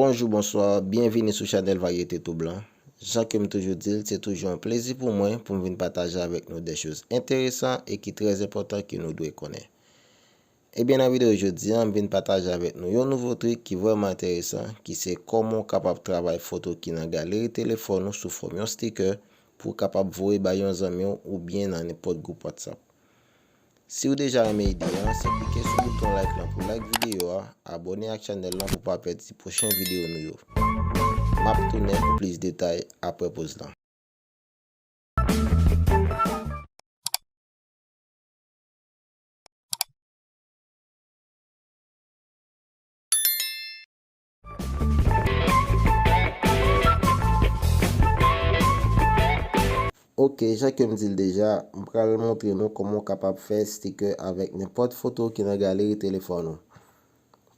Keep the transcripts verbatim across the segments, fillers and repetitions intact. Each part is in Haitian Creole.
Bonjou, bonswa, byenvini sou chanèl Varyete Tou Blan. Jan ke m toujou di l, se toujou yon plezi pou mwen pou m vin pataje avèk nou de choz enteresan e ki trè enpòtan ke nou dwe konnen. Ebyen, nan videyo jodi a, m vin pataje avèk nou yon nouvo trik ki vrèman enteresan, ki se kòman w kapab travay foto ki nan galeri telefòn ou sou fòm yon sticker pou w kapab voye bay yon zanmi w oubyen nan nenpòt gwoup WhatsApp. Si w deja renmen ide a, se klike sou bouton like lan pou like videyo a, abòne ak chanèl lan pou w pa pèdi pwochen videyo nou yo. M ap tounen pou plis detay apre poz lan. Ok, jan ke m di l deja, m pral montre nou kòman w kapab fè sticker avèk nenpòt foto ki nan galeri telefòn ou.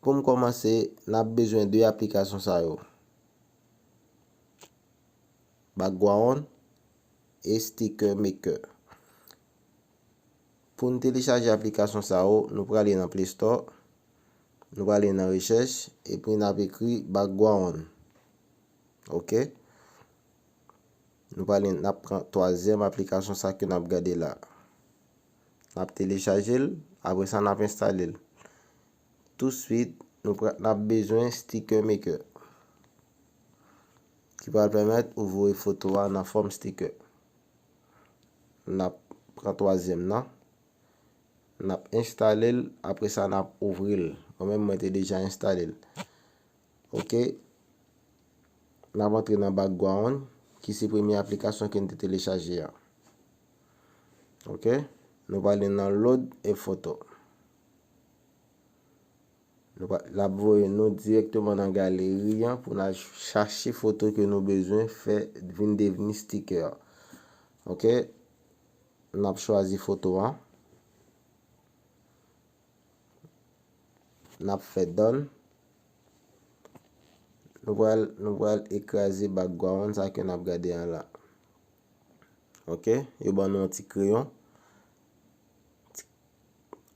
Pou m kòmanse, n ap bezwen de aplikasyon sa yo. Background e Sticker Maker. Pou n telechaje aplikasyon sa yo, nou prale nan Play Store, nou prale nan rechèch, epi n ap ekri Background. Ok? Nou prale, n ap pran twazyèm aplikasyon sa ke n ap gade la. N ap telechaje l, apre sa n ap enstale l. Touswit, nou pra-, n ap bezwen Sticker Maker, ki pral pèmèt ou voye foto a nan fòm sticker. N ap pran twazyèm nan. N ap enstale l, apre sa n ap ouvri l. Mwen menm, mwen te deja enstale l. Ok. N ap antre nan Background, ki se premye aplikasyon ke n te telechaje a. Ok. Nou prale nan Load a Photo. Nou pa, l ap voye nou dirèkteman nan galeri an pou n al chache foto ke nou bezwen fè vin devni sticker. Ok. N ap chwazi foto a. N ap fè done. Nou pral, nou pral ekraze background sa ke n ap gade a la. Ok, yo ban nou yon ti kreyon.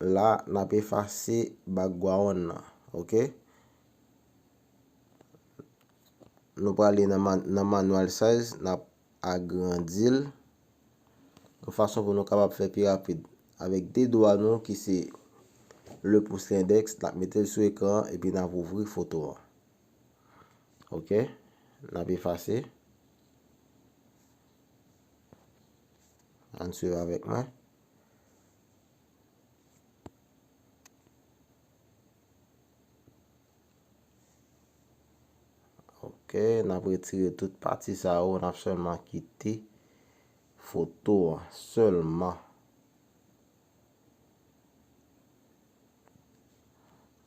La, n ap efase background nan. Ok. Nou prale nan man-, nan manual size, n ap agrandi l yon fason pou nou kapab fè pi rapid. Avèk de dwa nou ki se le pous, lendèks, n ap mete l sou ekran an epi n ap ouvri foto an. Ok, n ap efase. Ann swiv avèk mwen. Ok, n ap retire tout pati sa yo, n ap sèlman kite foto an sèlman.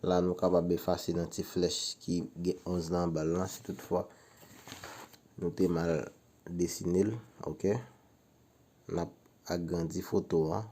La, nou kapab efase nan ti flèch ki gen onz nan anba l lan, si toutfwa nou te mal desine l, ok. N ap agrandi foto an.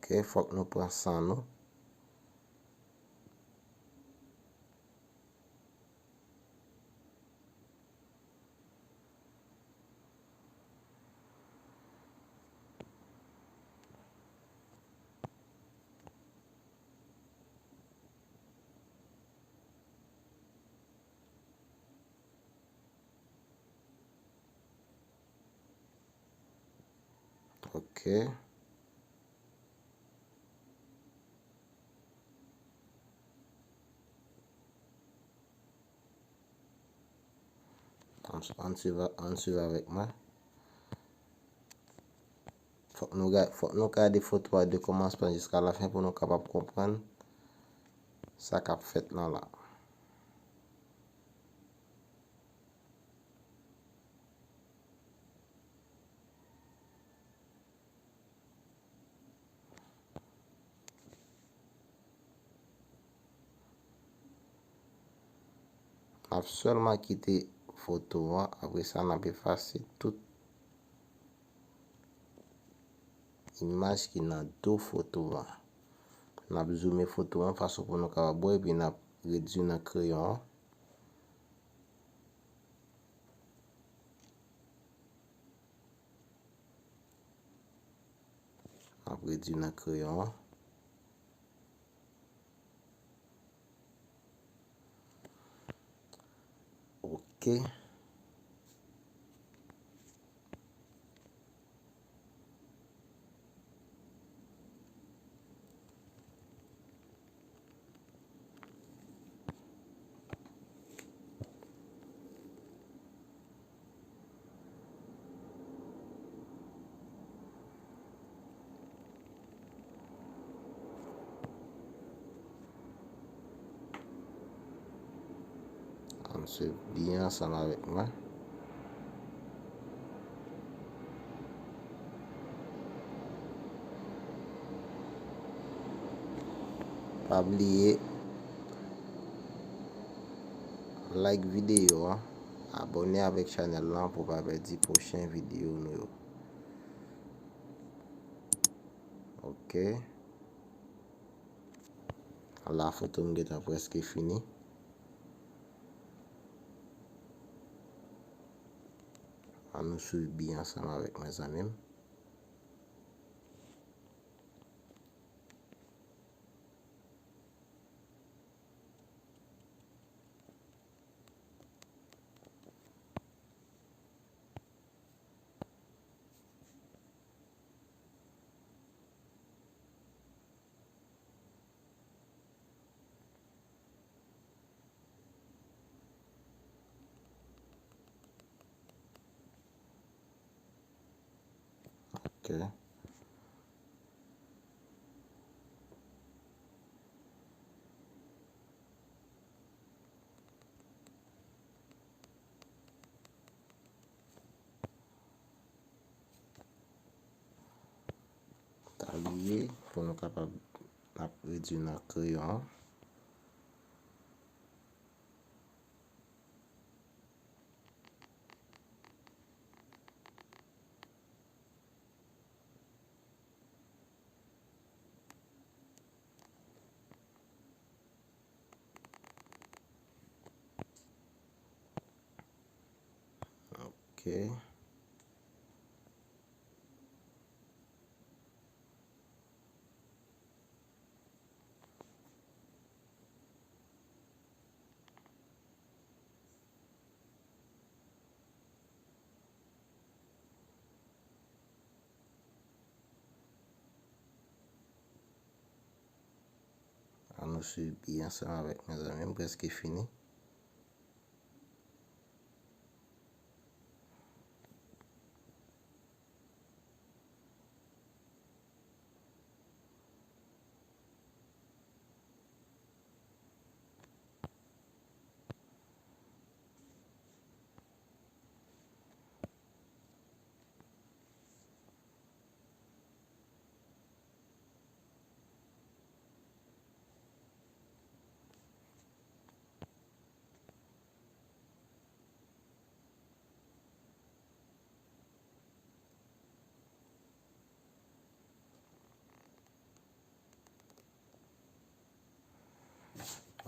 Ok, fòk nou pran san nou. Ok. Ann, ann swiv, ann swiv avèk mwen. Fòk nou ga-, fòk nou gade foto a de kòmansman jiska lafen pou nou kapab konprann sa k ap fèt lan la. N ap sèlman kite foto an, apre sa n ap efase tout imaj ki nan do foto an. N ap zoume foto an fason pou nou kapab wè, epi n ap redui nan kreyon an. N ap redui nan kreyon an. Ok. Ann swiv byen ansanm avèk mwen. Pa bliye like videyo a, abòne avèk chanèl lan pou pa pèdi pwochen videyo nou yo. Ok. La foto m gentan prèske fini. Ann nou swiv byen ansanm avèk mwen, zanmi m. Ok. Talye pou nou kapab ap redui nan kreyon an. Ok. Ann nou swiv byen ansanm avèk mwen, zanmi m, prèske fini.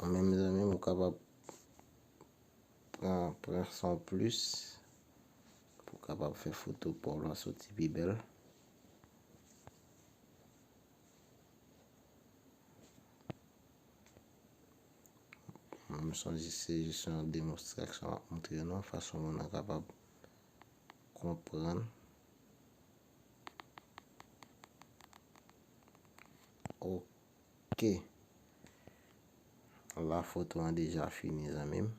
Ou menm, mezanmi, ou kapab pran, pran sa w plis pou w kapab fè foto pa w la soti pi bèl. M sonje se jis yon demonstrasyon m ap montre nou, fason moun nan kapab konprann. Ok. La foto an deja fini, zanmi m.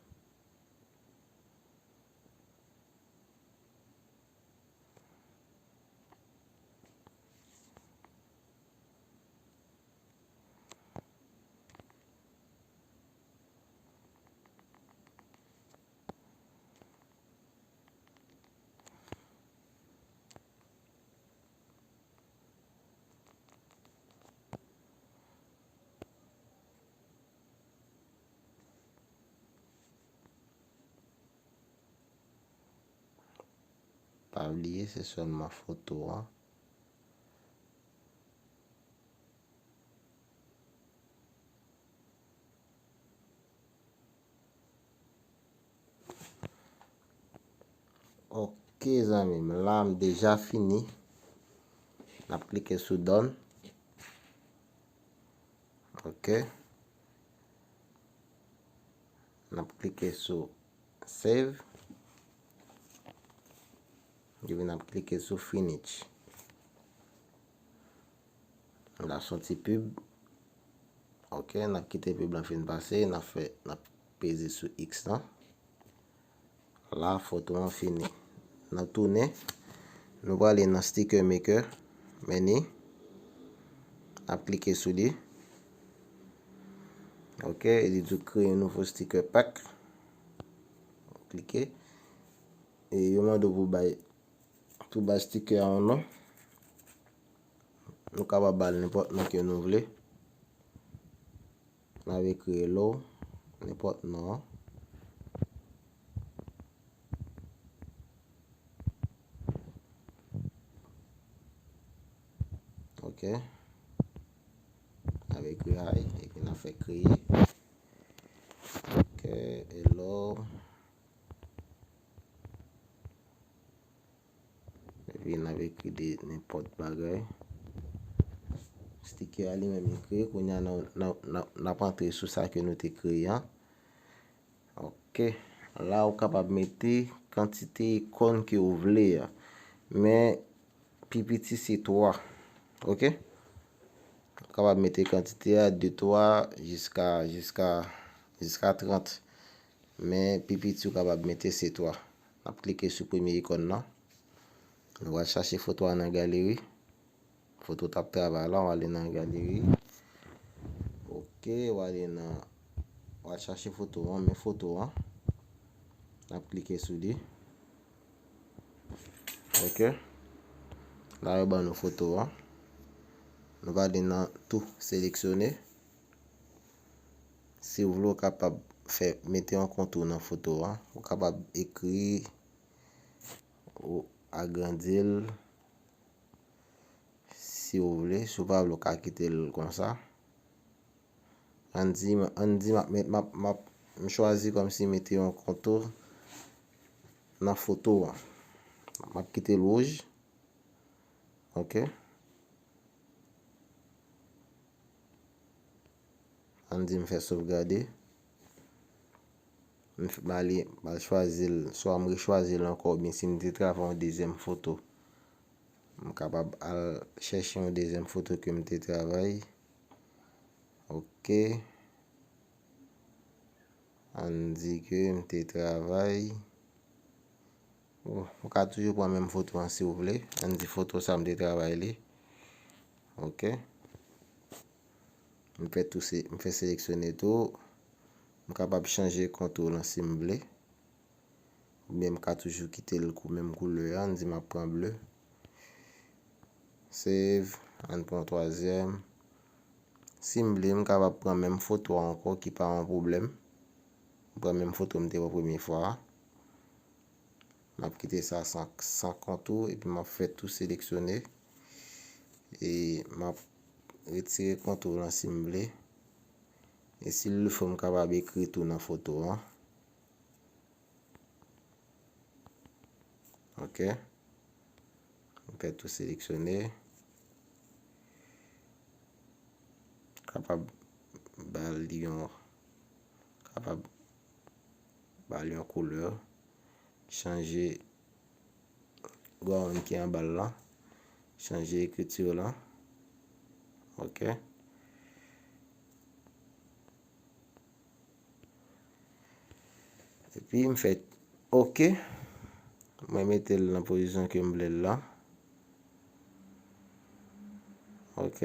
Pa bliye, se sèlman foto an. Ok, zanmi m, la m deja fini. N ap klike sou done. Ok. N ap klike sou save. Epi n ap klike sou finish. La se yon ti pib. Ok, n ap kite pib lan fin pase, n ap fè, n ap peze sou X lan. La, foto an fini. N ap tounen. Nou prale nan Sticker Maker. Meni. N ap klike sou li. Ok, li di w kreye yon nouvo sticker pack. Klike. E yo mande w pou bay tou bay sticker a yon non. Nou kapab ba l nenpòt non ke nou vle. N ap ekri hello, nenpòt non. Ok. N ap ekri hi, epi n ap fè kreye. Ok, hello. Epi n ap ekri de nenpòt bagay. Sticker a li menm li kreye. Kounye a n ap, n ap, n ap, n ap antre sou sa ke nou te kreye an. Ok. La ou kapab mete kantite ikòn ke ou vle a. Men pi piti se twa. Ok? Ou kapab mete kantite a de twa jiska, jiska, jiska trant. Men pi piti ou kapab mete se twa. N ap klike sou premye ikòn nan. Nou pral chache foto a nan galeri. Foto t ap travay la, w ale nan galeri. Ok, w ale nan, w al chache foto an, men foto an. N ap klike sou li. Ok. La yo ban nou foto an. Nou va ale nan tou seleksyone. Si w vle, w kapab fè, mete yon kontou nan foto an. Ou kapab ekri ou agrandi l si w vle. Si w pa vle, w ka kite l konsa. Ann di, ann di m ap met, m ap, m ap, m chwazi kòmsi mete yon kontou nan foto an. M ap kite l wouj. Ok. Ann di m fè sovgade. M f-, m ale, m al chwazi l, swa m rechwazi l ankò, oubyen si m te travay yon dezyèm foto, m kapab al chèche yon dezyèm foto ke m te travay. Ok. Ann di ke m te travay. Bon, ou ka toujou pran menm foto an si w vle. Ann di foto sa m te travay li. Ok. M fè tou se, m fè seleksyone tou. M kapab chanje kontou lan si m vle. Oubyen m ka toujou kite l kou menm koulè a, ann di m ap pran ble. Save, ann pran twazyèm. Si m vle, m kapab pran menm foto a ankò ki pa yon pwoblèm. M pran menm foto m te pran premye fwa a. M ap kite sa san, san kontou, epi m ap fè tou seleksyone. E m ap retire kontou lan si m vle. E si l fo, m kapab ekri tou nan foto an. Ok. M fè tou seleksyone. Kapab ba l yon, kapab ba l yon koulè. Chanje ground ki anba l lan. Chanje ekriti lan. Ok. Epi m fè ok. Mwen mete l nan pozisyon ke m vle l la. Ok.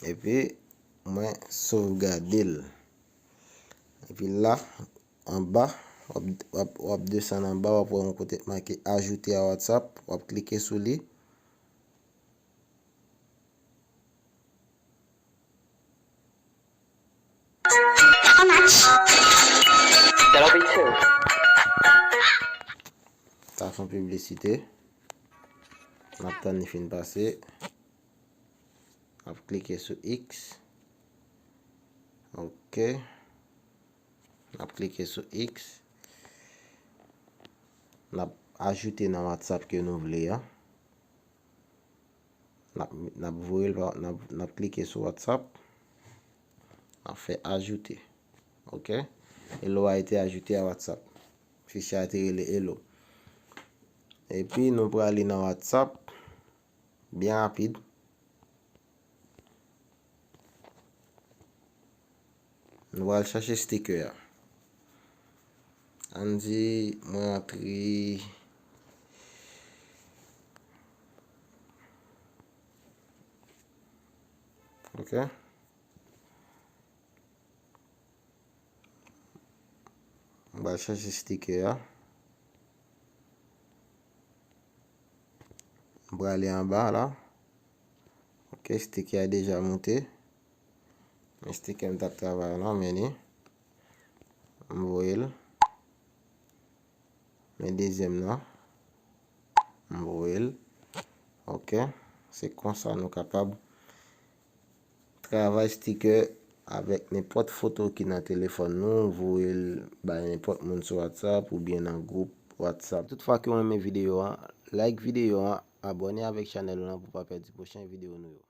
Epi mwen sovgade l. Epi la, anba, w ap, w ap, w ap desann anba, w ap wè yon kote k make ajouter à WhatsApp, w ap klike sou li. Sa se yon piblisite. N ap tann li fin pase. N ap klike sou X. Ok. N ap klike sou X. N ap ajoute nan WhatsApp ke nou vle a. N ap, n ap voye l pa, n ap, n ap klike sou WhatsApp. N ap fè ajoute. Ok. Hello a été ajouté à WhatsApp. Fichye a te rele Hello. Epi nou prale nan WhatsApp. Byen rapid. Nou pral chache sticker a. Ann di mwen antre. Ok. M pral chache sticker a. M prale anba la. Ok, sticker a deja moute. Men sticker m t ap travay la, men li. M voye l. Men dezyèm nan. M voye l. Ok. Se konsa nou kapab travay sticker avèk nenpòt foto ki nan telefòn nou, voye l bay nenpòt moun sou WhatsApp oubyen nan gwoup WhatsApp. Toutfwa ke w renmen videyo a, like videyo a, abòne avèk chanèl nou an pou w pa pèdi pwochen videyo nou yo.